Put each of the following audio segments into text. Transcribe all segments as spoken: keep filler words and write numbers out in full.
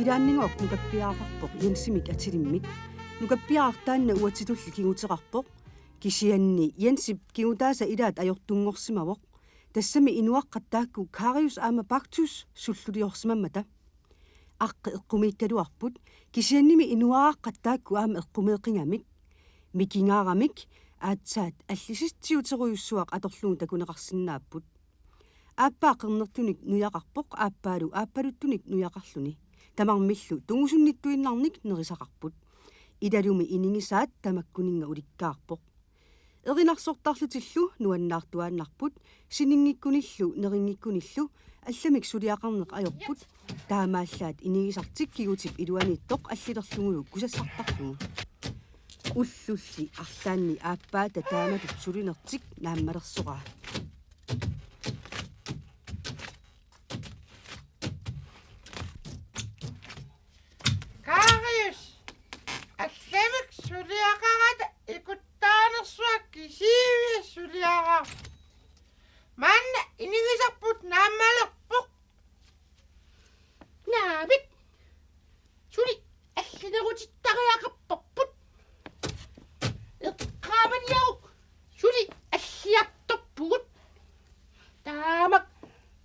Ilaanninngooq nukappiaraqarpoq Jensimik atilimmik. Nukappiaraq taanna uatitulli kinguteqarpoq. Kisianni Jensip kingutaasa ilaat ajortunngorsimavoq. Tassami inuaqqat taakku Karius aamma Baktus sulluliorsimammata. Aqqi eqqumiikkaluarput, kisiannimi inuaraqqat taakku aamma eqqumeeqingamik. Mikingaaramik aatsaat allisitsiuterujussuaq atorlugu takuneqarsinnaapput. Aappaa qernertunik nujaqarpoq aappaalu aappaluttunik nujaqarluni. Tamarmillu tungusunnittuinnarnik nerisaqarput. Ilalumi inigisaat tamakkuninnga ulikkaarpoq. Erinarsortarlutillu nuannaartuaannarput, sininngikkunillu nerinngikkunillu allamik suliaqarneq ajorput, taamaallaat inigisartik kigutip iluaniittoq allilerlugulu kusassartarlugu. Ullulli arlaanni aappaata taamatut sulinertik naammalersoraa. Karius, allamik suliaqarata ikuttaanersuaq kisiivia suliaraq. Maanna inigisarput naammalerpoq. Naamik, suli allilerutittariaqarparput. Eqqaamaniaruk suli alliartorpugut. Taamak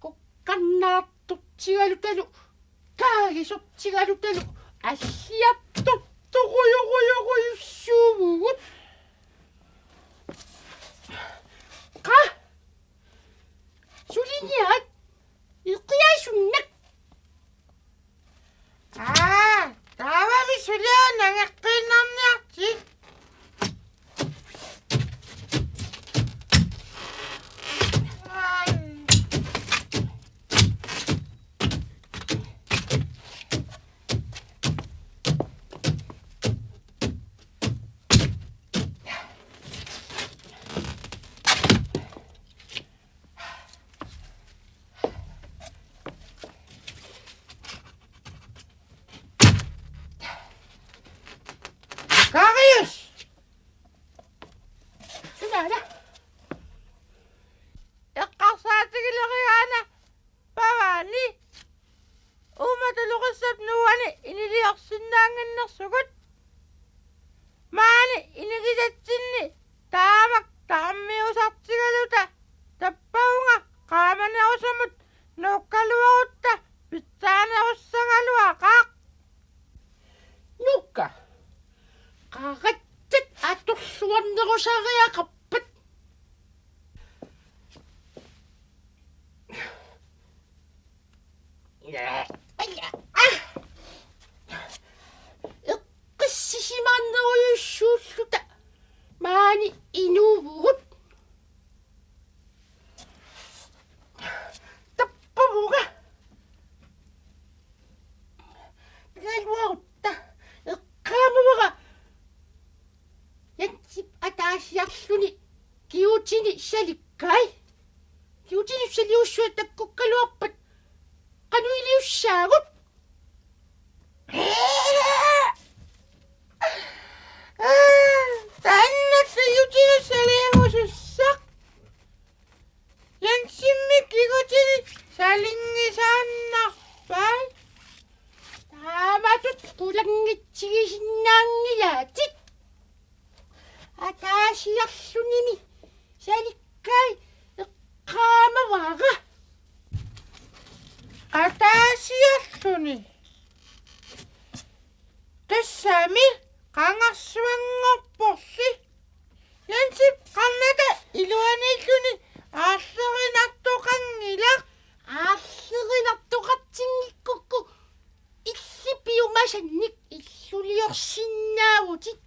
kukkannaartortigalutalu kaagisortigalutalu alliartortorujorujorujussuuvugut. Qaa, suliniarit iqiasunnak. Aa, taavami suliaq nangeqqiinnarniartik. Ai. Karius! Sunaana? Eqqarsaatigilerigaana pavaani. Uuma tulorissap nuuani iniliorsinnaannginnersugut. Maani inigisatsinni taamak taarmiusartigaluta tappavunga qaamanerusumut nuukkaluarutta pitsaanerussagaluaqaaq. Nuukka. Qaratsat atorluarnerusariaqarpat. Eqqissisimaarnerujussuulluta maani inuuvugut. Tappavunga. Pigaluarutta eqqaamavara. Jensip ataasiarluni kigutini salikkai. Kigutini saliussuaq takkukkaluarpat qanoq iliussaagut? Taanna kigutini saliusussaq. Jensimmi kigutini salinngisaannarpai. Taamatut qulangitsigisinnaanngilaatit. Ataasiarlunimi salikkai eqqaamavara. Ataasiarluni. Tassami qangarsuanngorporli. Jensip qarnata iluaniilluni aarlerinartoqanngilaq. Aarleri Sannik illuliorsinnaavutit.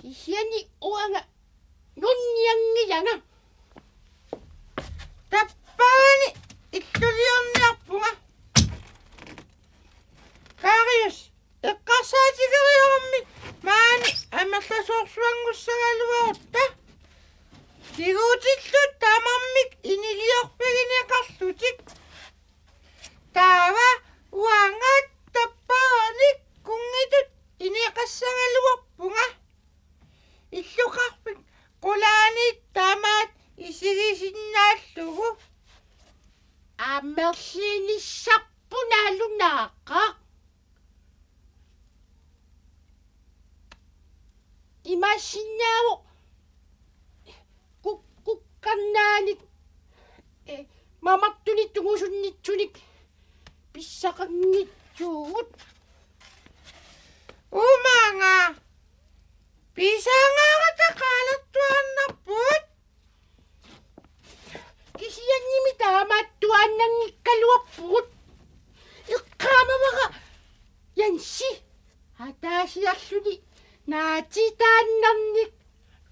Kisianni uanga nunnianngilanga. Tappavani illuliorniarpunga. Karius, eqqarsaatigeriarummi maani amerlasoorsuanngussagaluarutta. Tigutillu tamarmik iniliorfigineqarlutik. Taava uanga tappavani kunngitut ineqassagaluarpunga. Illoqarfik qulaani tamaat isigisinnaallugu. Amerliinissarput nalunaaqqaaq. Imaassinnaavoq kuk-, kukkarnaanik, eh, mamartunik tungusunnitsunik pissaqanngitsuugut. Uumanga pisangaarata qaalertuaannarpugut. Kisiannimi taamaattuaannanngikkaluarpugut. Eqqaamavara Jansi ataasiarluni naatitaannarnik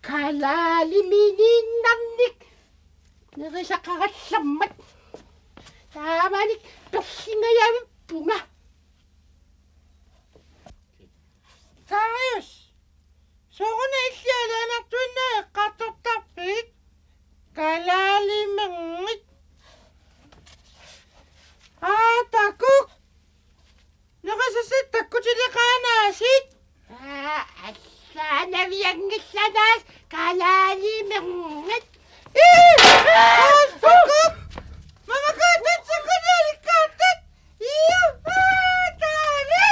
kalaaliminiinnarnik nerisaqarallarmat. Taamani perlingajavippunga. Karius, sooruna illit alianartuinnaat eqqartortarpigit? Kalaalimerngit. Aa, takuk. Nerisassatit takkutileqaanaasit. Aa, allaanavianngillat aasiit kalaalimerngit. Ii! Aa, takuk. Mama kaattatsikunialikkaartat. Iu, aa, taali.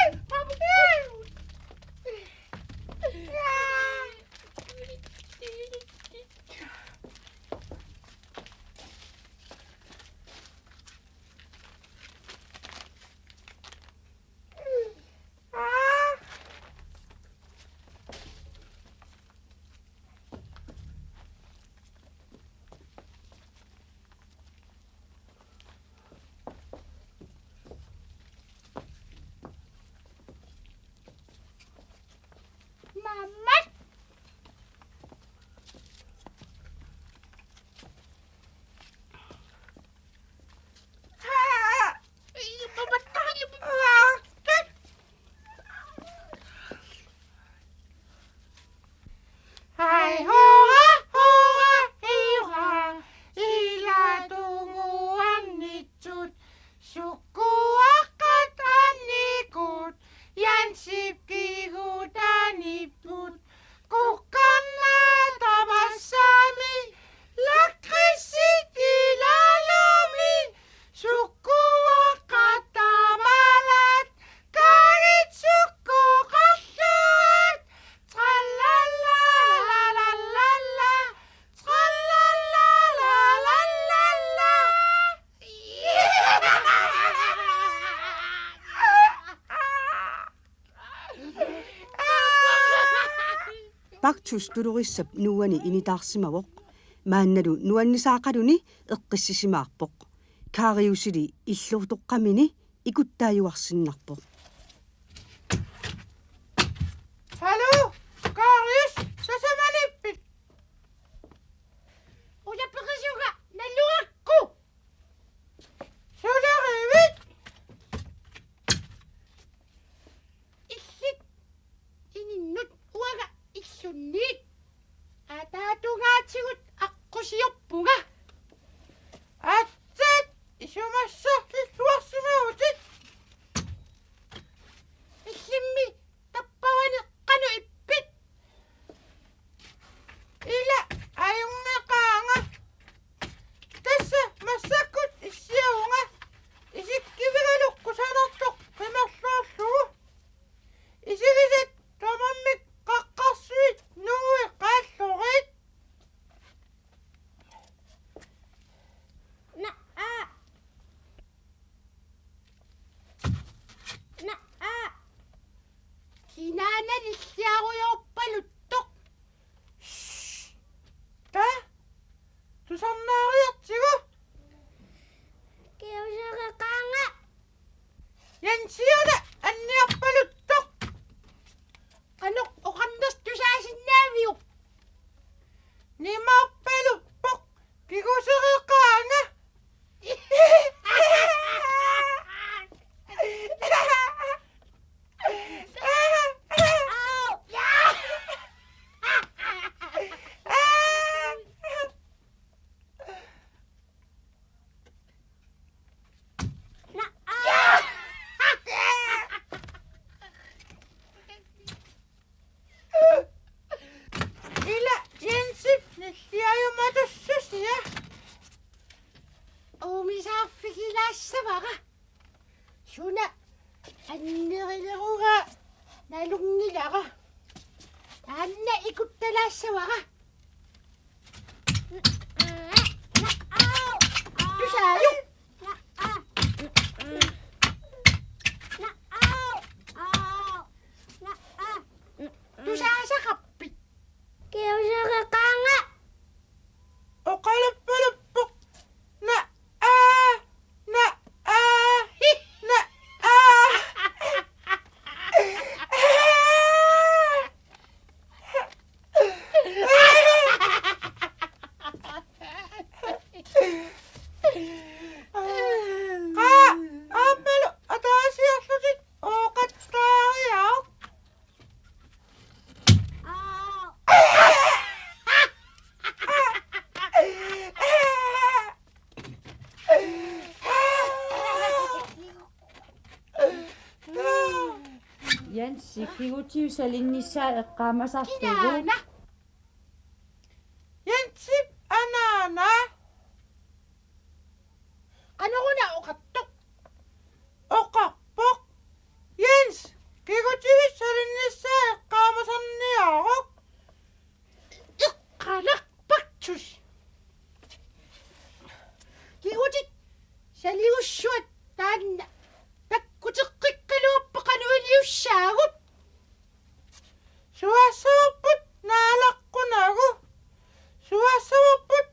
Mamma. Hai hora, hora, hei hora, ilaa tunguannitsut, sukkuaqqat annikut, Jansip kigutanipput, kukkarnaat tamassami, lakridsit ilaalumi, sukkuaqqat tamalat, kagit sukkoqarluat, trallalla, la, la, la, la, trallalla, la, la, la, la. Baktus Doloressap nuuani initaarsimavoq. Maannalu nuannisaaqaluni eqqissisimaarpoq. Kariusili illuutoqqamini ikuttaajuarsinnarpoq. Hallo, Karius, tasamaniippit? Ulapeqisuga naluakku. Sulerivit? Illit ininnut uanga illunniit. Ataatungaatigut aqqusiorpunga. Aatsaat isumassarluarsimavutit. Illimmi tappavani qanoq ippit? Ila ajunngeqaanga. Tassa massakkut issiavunga isikkivigalugu kusanartoq qimerluarlugu. Isigisat tamarmik qaqqarsuit nuui qaallorit. Naa. Naa. Kinaana nilliarujoorpaluttoq. Shh. Taa. Tusarnaariartigu. Kiusareqaanga. Jansiuna, annia Assavara. Suna annerilerunga nalunngilara. Taanna ikuttalaassavara. Tusaajuk. Tusaasaqarpit? Kiuseqaanga. Oqaluppaluppoq. Naa, naa, hi, naa. Qaa, aammalu ataasiarlutit ooqattaariaruk. Jensi, kigutiup salinnissaa eqqaamasarlugu. Kinaana? Jensip anaana. Qanoruna oqartoq? Oqarpoq: Jens, kigutiup salinnissaa eqqaamasarniaruk. Eqqaanaq, Baktus. Kigutit saligussuat taanna takkuteqqikkaluarput qanoq iliussaagut? Suaassavarput naalaqqunagu. Suaassavarput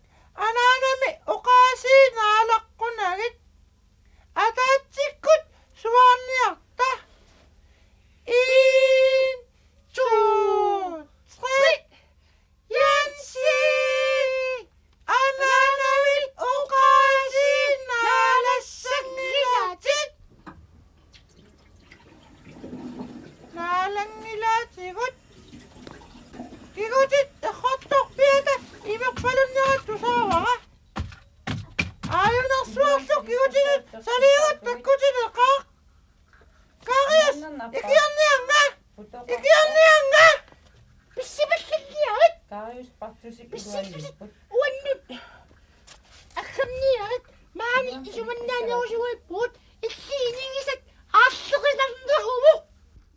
anaanami oqaasii naalaqqunagit. Ataatsikkut suaarniarta. En, to, tre. Jensi! Anaanavit oqaasii naalassanngilatit. Naalanngilaatigut. Kigutit errortorpiata imerpalunnerat tusaavara. Aajunarsuarlu kigutinut saligut takkutineqaaq. Karius, ikiorniarnga! Ikiorniarnga! Pissipallalliarit! Karius Baktusip iluaniipput. Uannut aggerniarit, maani isumannaanerusuupput, illit inigisat aarlerinarneruvoq.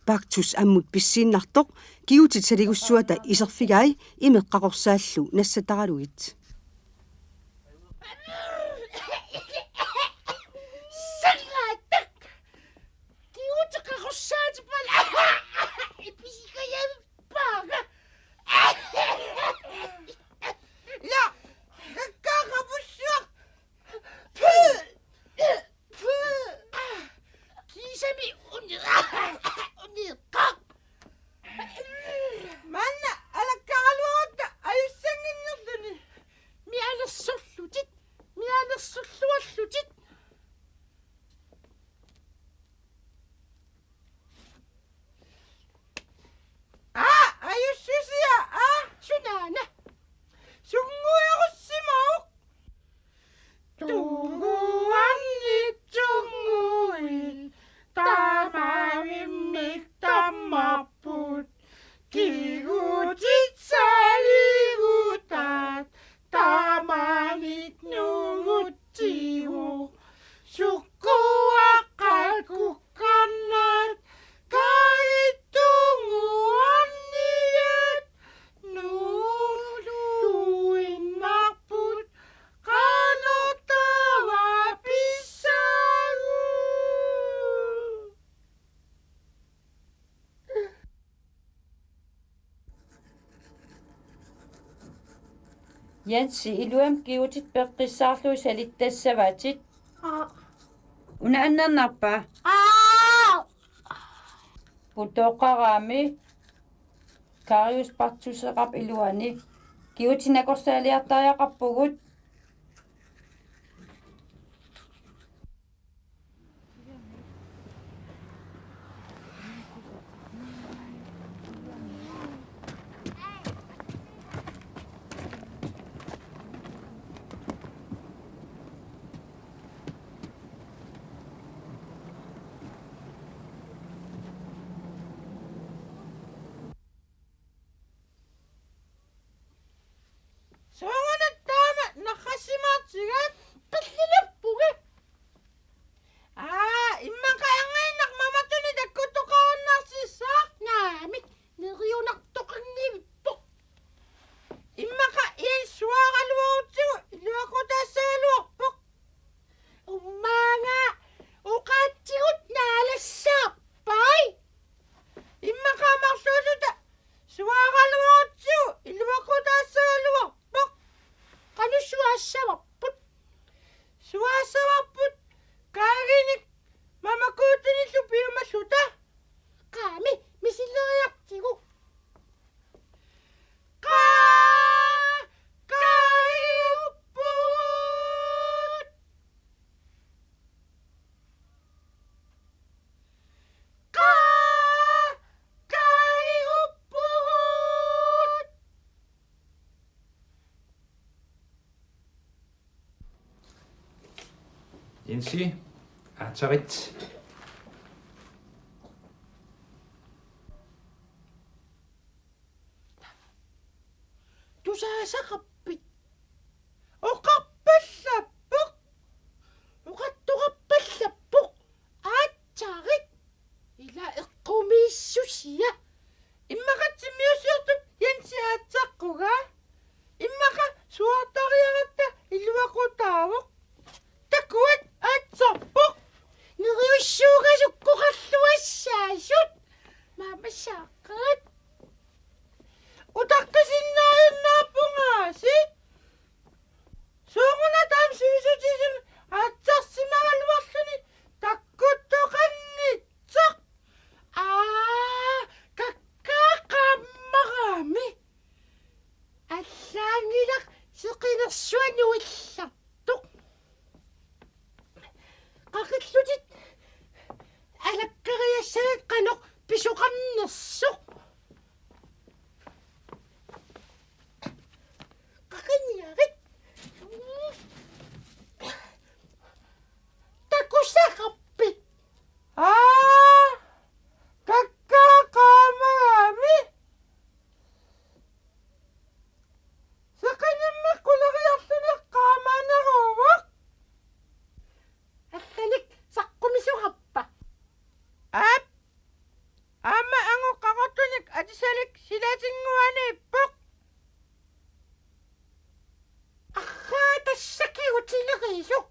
Baktus ammut pissiinnartoq kigutit saligussuata iserfigai imeq qaqorsaallu nassataralugit. Sangaattak! Kigutit qaqorsaatippaat. Ipisikajavippaanga. Ila, kakkaak qapussuaq. Kiisami uni-, uniiqqaq. Maanna alakkaraluarutta ajussannginnerluni. Mianersorlutit, mianersorluarlutit. Aa, ajussusia, aa. Sunaana? Sunnguerussimavoq. Tunguannik tunnguit taamavimmik tammarput. Kigutit saligutaat taamaninnguugut. Tiivoq, sukkua qaqukkarnat, kagittunguarniat, nuulluinnarput, qanoq taava pissaagut? Jensi, iluamik kigutit peqqissaarlugit salittassavatit. Aa. Una annernarpa? Aa. Putoqarami Karius Baktuseqarp iluani. Kigutit nakorsaaliartariaqarpugut. Sooruna taama Jensi, aatsarit. Tusaasaqarpit? Oqarpallappoq. Oqartoqarpallappoq. Aatsarit. Ila eqqumiissusia. Immaqa timmiussiortup Jensi aatsaqqugaa. Immaqa suaartariaratta iluaqutaavoq. Takuat aatsarpoq. Neriussuugasukkoqarluassaasut. Maamasaaqaat. Utaqqisinnaajunnaarpungaasiit. Sooruna taama sivisutigisumik aatsarsimagaluarluni takkuttoqanngitsoq. Aa, kakkaak qaammarami. Allaanngilaq seqinersuaq nuillartoq. Qaqillutit alakkariassagakkit qanoq pisoqarnersoq. Qaqiniarit. Takusaqarpit? Aa, kakkaak qaammarami. Seqinimmi quleriarluni qaamaneruvoq. Allanik saqqumisoqarpa? Aap. Aamma angut qaqortunik atisalik silatinnguaniippoq. Arraa, tassa kigutilerisoq.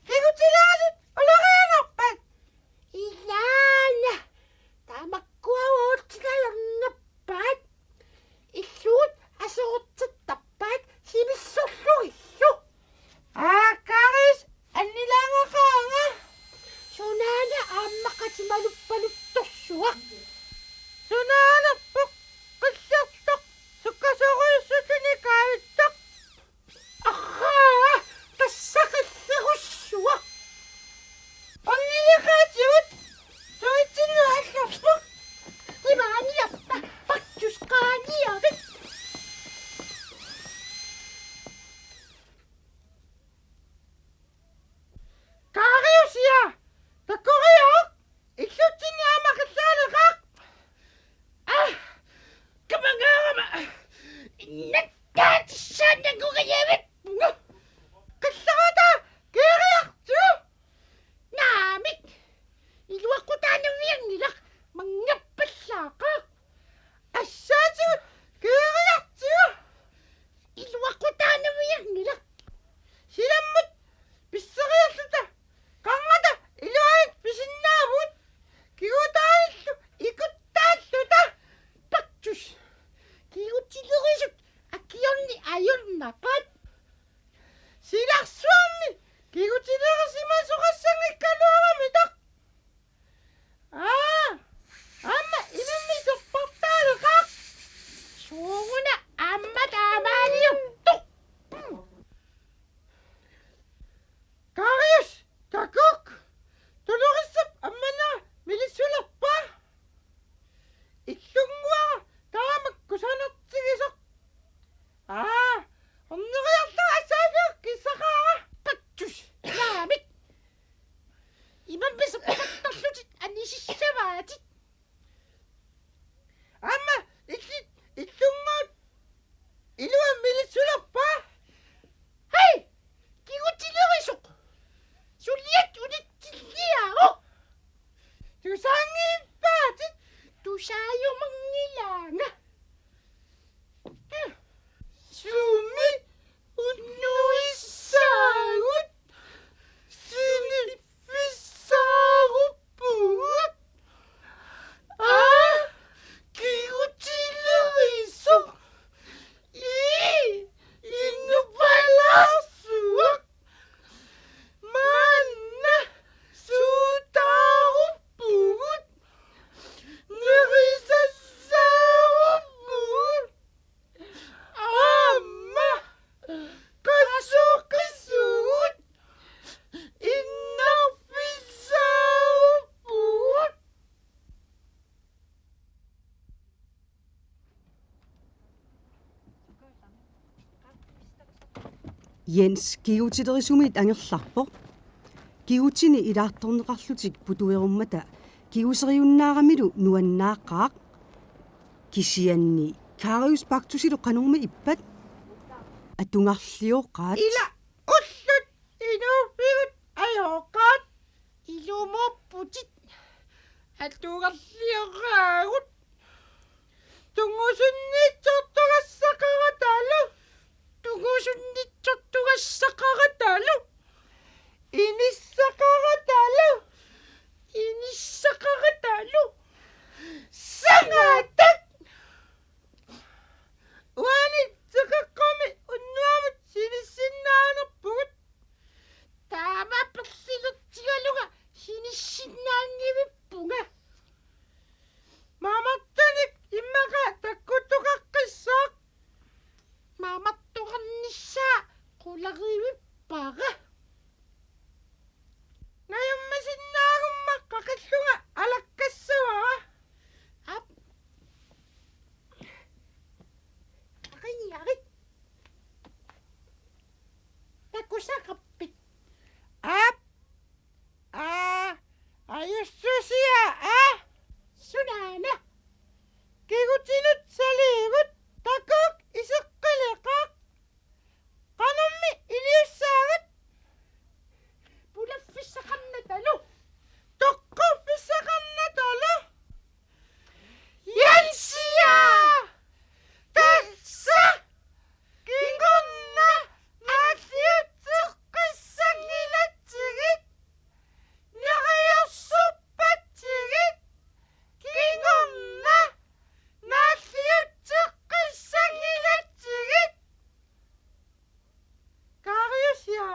Kigutilerisi ulorianarpat? Ilaana. Tamakkua uutsinajornerpaat. Illugut aserortertarpaat sivissorlugillu. Aa, Karius, annilaangaqaanga. Sunaana aamma qatimaluppaluttorsuaq? Sunaanerpoq, qillertoq, sukkasoorujussuarnik kaavittoq. Arraa, tassa qillerussuaq. Ornileqaatigut, suitsinneq allarpoq. Imaaniappa, Paktus, qaaniarit. Kariusia, takoriuk, illutsinni aamma qillaleqaaq. Aa, kamangaarama. Innattaa tissaannakugajavit. Qillerata, kiiriartigu. Naamik. Iluaqutaanavianngilaq, manngappallaaqaaq. Assaatigut kiiriartigu. Iluaqutaanavianngilaq. Silammut pisseriarluta qarngata iluanit pisinnaavugut. Kigutaanillu ikuttaalluta. Paktus. Kigutilerisut akiorni ajornaqaat. Silarsuarmi kigutilerisimasoqassanngikkaluaramitaq. Aa, aamma imimmi iserpartaaleqaaq. Sooruna aamma taamaaliortoq. Karius, takuk. Tulorissap ammanera milissulerpa? Illunnguara taama kusanartigisoq. Aa, orneriarlunga assaafiup kissaqaara. Paktus, naamik. Imammi iserpartarlutit anisissavaatit. Aamma illit illunnguut iluamik milissulerpa? Hej! Kigutilerisoq! Suliat unitsilliaruk! Tusaanngiippaatit? Tusaajumanngilaanga. Sumi unnuissaagut? Siniffissaaruppugut. Aa, kigutilerisoq. Ii, inupalaarsuaq. Maanna suutaaruppugut. Nerisassaaruppugut. Aamma qasuqisugut. Innarfissaaruppugut. Jens kigutilerisumit angerlarpoq. Kigutini ilaartorneqarlutik putuerummata kiguseriunnaaramilu nuannaaqaaq. Kisianni Karius Baktusilu qanormi ippat? Atugarlioqaat. Ila ullut inuuffigut ajooqaat. Ilumuupputit atugarlioraagut. Tungusunniitsortugassaqaratalu. Tungusunniitsortugassaqaratalu. Inissaqaratalu. Inissaqaratalu. Sangaatak. Uani teqeqqumi unnuamut sinissinnaanerpugut. Taama persilertigalunga sinissinnaanngivippunga. Mamartunik immaqa takkutuqaqqissaaq. Mamartuqarnissaa qularivippara. Najummasinnaagumma qaqillunga alakkassavara. Aap. Aqinngarit. Takusaqarpit? Aap. Aa, ajussusia, aa. Sunaana? Kigutinut saliigut, takuuk iseqqileqaaq. Qanormi iliussaagut? Pulaffissaqarnatalu. Toqquffissaqarnatalu. Jensia! Tassa! Kingorna naalliutseqqissanngilatsigit. Neriorsorpatsigit. Kingorna naalliutseqqissanngilatsigit. Kariusia,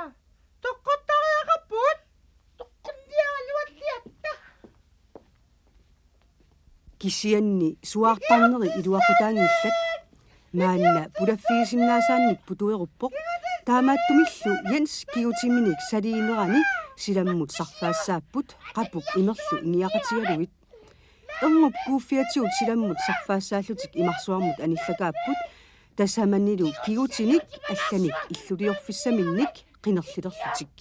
toqqortariaqarpugut. Toqqorniaralualliatta. Kisianni suaartarneri iluaqutaanngillat. Maanna pulaffigisinnaasaannik putueruppoq. Taamaattumillu Jens kigutiminik saliinerani silammut sarfaassaapput qapuk imerlu ingiaqatigalugit. Erngup kuuffiatigut silammut sarfaassaallutik imarsuarmut anillakaapput, tasamanilu kigutinik allanik illuliorfissaminnik qinerlilerlutik.